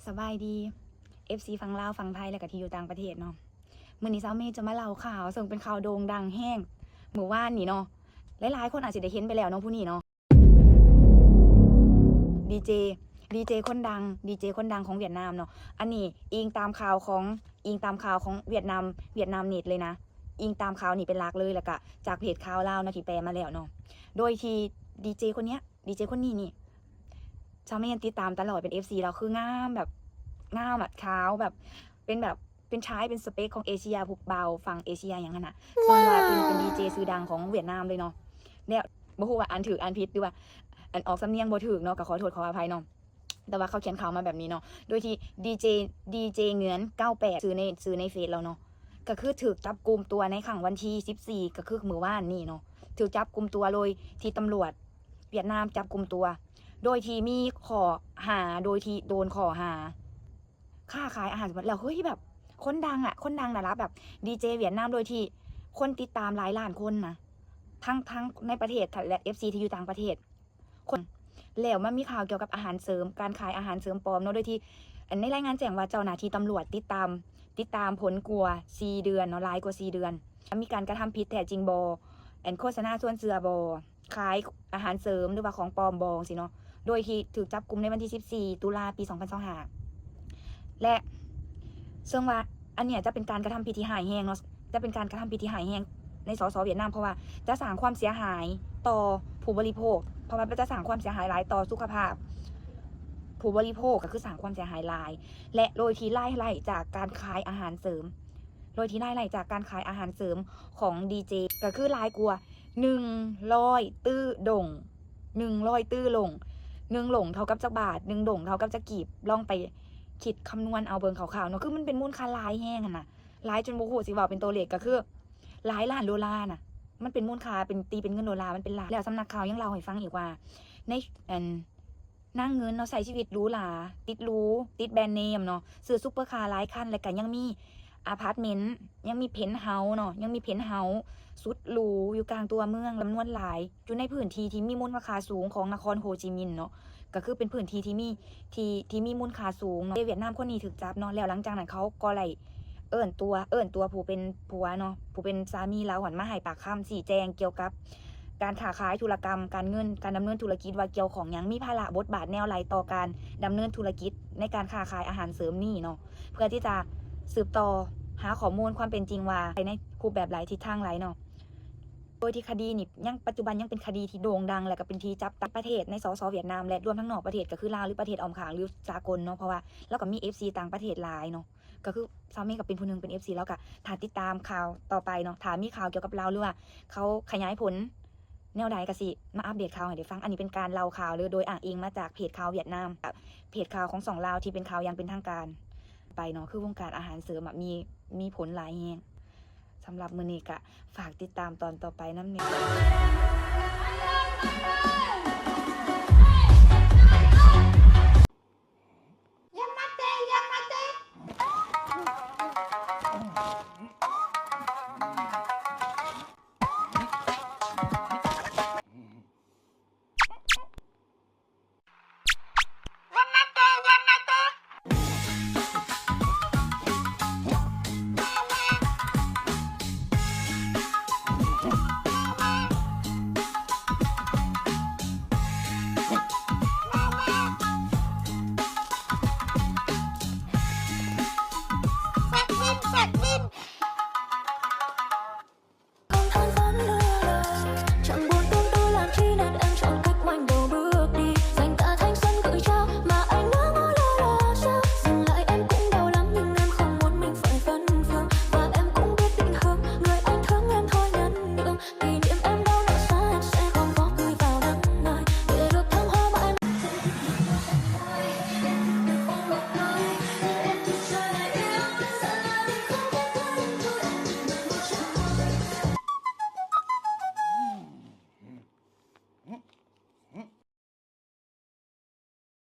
ສະບາຍດີ ເອັຟຊີຝັ່ງລາວ ຝັ່ງໄທ ແລະກະທີ່ຢູ່ຕ່າງປະເທດເນາະ. ມື້ນີ້ສາວເມຈະມາເລົ່າຂ່າວ ເຊິ່ງເປັນຂ່າວໂດ່ງດັງແຮງມື້ວານນີ້ເນາະ. ຫຼາຍໆຄົນອາດຊິໄດ້ເຫັນໄປແລ້ວເນາະ ຜູ້ນີ້ເນາະ ດີເຈ ດີເຈຄົນດັງ ດີເຈຄົນດັງຂອງຫວຽດນາມເນາະ. ອັນນີ້ອີງຕາມຂ່າວຂອງ ອີງຕາມຂ່າວຂອງຫວຽດນາມ ຫວຽດນາມເນັດເລີຍນະ ອີງຕາມຂ່າວນີ້ເປັນຫຼັກເລີຍ ແລ້ວກະຈາກເພຈຂ່າວລາວເນາະ ທີ່ແປມາແລ້ວເນາະ. ໂດຍທີ່ດີເຈຄົນເນີ້ຍ ດີເຈຄົນນີ້ນີ້ ສາວເມຍັງຕິດຕາມຕະຫຼອດ ເປັນເອັຟຊີລາວ ຄືງາມແບບ ງາມອະ ຂາວແບບ ເປັນແບບ ເປັນຊາຍ ເປັນສະເປັກຂອງເອເຊຍ ຜູ້ບ່າວຝັ່ງເອເຊຍຫຍັງຫັ້ນນະ. ເຊິ່ງວ່າເປັນ ເປັນດີເຈຊື່ດັງຂອງຫວຽດນາມເລີຍເນາະ. ແລ້ວບໍ່ຮູ້ວ່າອ່ານຖືກອ່ານຜິດ ຫຼືວ່າ ອັນ ອອກສຳນຽງບໍ່ຖືກເນາະ ກໍຂໍໂທດຂໍອະໄພເນາະ. ແຕ່ວ່າເຂົາຂຽນຂ່າວມາແບບນີ້ເນາະ ໂດຍທີ່ດີເຈ ດີເຈເງືອນເກົ້າແປດ ຊື່ໃນ ຊື່ໃນເຟສລາວເນາະ ກໍຄືຖືກຈັບກຸມຕົວໃນຄັ້ງວັນທີສິບສີ່ ກໍຄືມື້ວານນີ້ເນາະ. ຖືກຈັບກຸມຕົວໂດຍທີ່ຕຳຫຼວດຫວຽດນາມຈັບກຸມຕົວ ໂດຍທີ່ມີຂໍ້ຫາ ໂດຍທີ່ໂດນຂໍ້ຫາຄ້າຂາຍອາຫານສຳລັບ ແລ້ວເຮີ້ຍ ແບບຄົນດັງອະ ຄົນດັງລະດັບແບບດີເຈຫວຽດນາມ ໂດຍທີ່ຄົນຕິດຕາມຫຼາຍລ້ານຄົນນະ ທັງ ທັງໃນປະເທດ ແລະ ເອັຟຊີທີ່ຢູ່ຕ່າງປະເທດ. ຄົນ ແລ້ວມັນມີຂ່າວກ່ຽວກັບອາຫານເສີມ ການຂາຍອາຫານເສີມປອມເນາະ ໂດຍທີ່ ອັນ ໃນລາຍງານແຈ້ງວ່າເຈົ້າໜ້າທີ່ຕຳຫຼວດຕິດຕາມ ຕິດຕາມຜົນກວ່າສີ່ເດືອນເນາະ ຫຼາຍກວ່າສີ່ເດືອນ ມີການກະທຳຜິດແທ້ຈິງບໍ່ ອັນ ໂຄສະນາຊວນເຊື່ອບໍ່ ຂາຍອາຫານເສີມ ຫຼືວ່າຂອງປອມບໍ່ ຈັ່ງຊີ້ເນາະ. ໂດຍທີ່ຖືກຈັບກຸມໃນວັນທີສິບສີ່ ຕຸລາ ປີສອງພັນຊາວຫ້າ ແລະ ເຊິ່ງວ່າອັນເນີ້ຍຈະເປັນການກະທຳຜິດທີ່ຮ້າຍແຮງເນາະ ຈະເປັນການກະທຳຜິດທີ່ຮ້າຍແຮງໃນ ສສ ຫວຽດນາມ ເພາະວ່າຈະສ້າງຄວາມເສຍຫາຍຕໍ່ຜູ້ບໍລິໂພກ ເພາະວ່າຈະສ້າງຄວາມເສຍຫາຍຫຼາຍຕໍ່ສຸຂະພາບຜູ້ບໍລິໂພກ ກໍຄືສ້າງຄວາມເສຍຫາຍຫຼາຍ ແລະ ໂດຍທີ່ລາຍໄດ້ຈາກການຂາຍອາຫານເສີມ ໂດຍທີ່ລາຍໄດ້ຈາກການຂາຍອາຫານເສີມຂອງດີເຈ ກໍຄືຫຼາຍກວ່າໜຶ່ງຮ້ອຍຕື້ດົງ ໜຶ່ງຮ້ອຍຕື້ດົງ ໜຶ່ງດົງເທົ່າກັບຈັກບາດ ໜຶ່ງດົງເທົ່າກັບຈັກກີບ ລອງໄປຄິດຄຳນວນເອົາເບິ່ງຄ່າວໆເນາະ ຄືມັນເປັນມູນຄ່າຫຼາຍແຮງຫັ້ນນະ ຫຼາຍຈົນບໍ່ຮູ້ຊິເວົ້າເປັນຕົວເລກ ກໍຄືຫຼາຍລ້ານໂດລານະ ມັນເປັນມູນຄ່າ ເປັນ ຕີເປັນເງິນໂດລາ ມັນເປັນລ້ານ. ແລ້ວສຳນັກຂ່າວຍັງເລົ່າໃຫ້ຟັງອີກວ່າ ໃນ ອັນ ນາງເງິນເນາະ ໃຊ້ຊີວິດຫຼູຫຼາ ຕິດຫຼູ ຕິດແບຣນເນມເນາະ ຊື້ຊຸບເປີຄາຫຼາຍຄັນ ແລ້ວກະຍັງມີອາພາດເມັນ ຍັງມີເພັນເຮົາເນາະ ຍັງມີເພັນເຮົາສຸດຫຼູຢູ່ກາງຕົວເມືອງຈຳນວນຫຼາຍ ຢູ່ໃນພື້ນທີ່ທີ່ມີມູນຄ່າສູງຂອງນະຄອນໂຮຈິມິນເນາະ ກໍຄືເປັນພື້ນທີ່ທີ່ມີ ທີ່ ທີ່ມີມູນຄ່າສູງເນາະ. ເຫວຽດນາມຄົນນີ້ຖືກຈັບເນາະ ແລ້ວຫຼັງຈາກນັ້ນເຂົາກໍໄດ້ເອີ້ນຕົວ ເອີ້ນຕົວຜູ້ເປັນຜົວເນາະ ຜູ້ເປັນສາມີລາວຫັ້ນມາໃຫ້ປາກຄຳຊີ້ແຈງກ່ຽວກັບ ການຄ້າຂາຍ ທຸລະກຳ ການເງິນ ການດຳເນີນທຸລະກິດວ່າກ່ຽວຂ້ອງຫຍັງ ມີພາລະບົດບາດແນວໃດຕໍ່ການດຳເນີນທຸລະກິດໃນການຄ້າຂາຍອາຫານເສີມນີ້ເນາະ ເພື່ອທີ່ຈະສືບຕໍ່ຫາຂໍ້ມູນຄວາມເປັນຈິງວ່າໄປໃນຮູບແບບໃດ ທິດທາງໃດເນາະ. ໂດຍທີ່ຄະດີນີ້ຍັງ ປັດຈຸບັນຍັງເປັນຄະດີທີ່ໂດ່ງດັງ ແລະ ກໍເປັນທີ່ຈັບຕາປະເທດໃນ ສສ ຫວຽດນາມ ແລະ ລວມທັງນອກປະເທດ ກໍຄືລາວ ຫຼື ປະເທດອ້ອມຂ້າງ ຫຼື ສາກົນເນາະ ເພາະວ່າລາວກໍມີເອັຟຊີຕ່າງປະເທດຫຼາຍເນາະ. ກໍຄືສາວເມກໍເປັນຜູ້ໜຶ່ງເປັນເອັຟຊີ ແລ້ວກໍຖ້າຕິດຕາມຂ່າວຕໍ່ໄປເນາະ ຖ້າມີຂ່າວກ່ຽວກັບລາວ ຫຼືວ່າເຂົາຂະຫຍາຍຜົນແນວໃດ ກໍຊິມາອັບເດດຂ່າວໃຫ້ໄດ້ຟັງ. ອັນນີ້ເປັນການເລົ່າຂ່າວເລີຍ ໂດຍອ້າງອີງມາຈາກເພຈຂ່າວຫວຽດນາມ ເພຈຂ່າວຂອງຊ່ອງລາວທີ່ເປັນຂ່າວຢ່າງເປັນທາງການໄປເນາະ. ຄືວົງການອາຫານເສີມອະ ມີ ມີຜົນຫຼາຍແຮງສຳລັບມື້ນີ້ ກະຝາກຕິດຕາມຕອນຕໍ່ໄປນຳແດ່.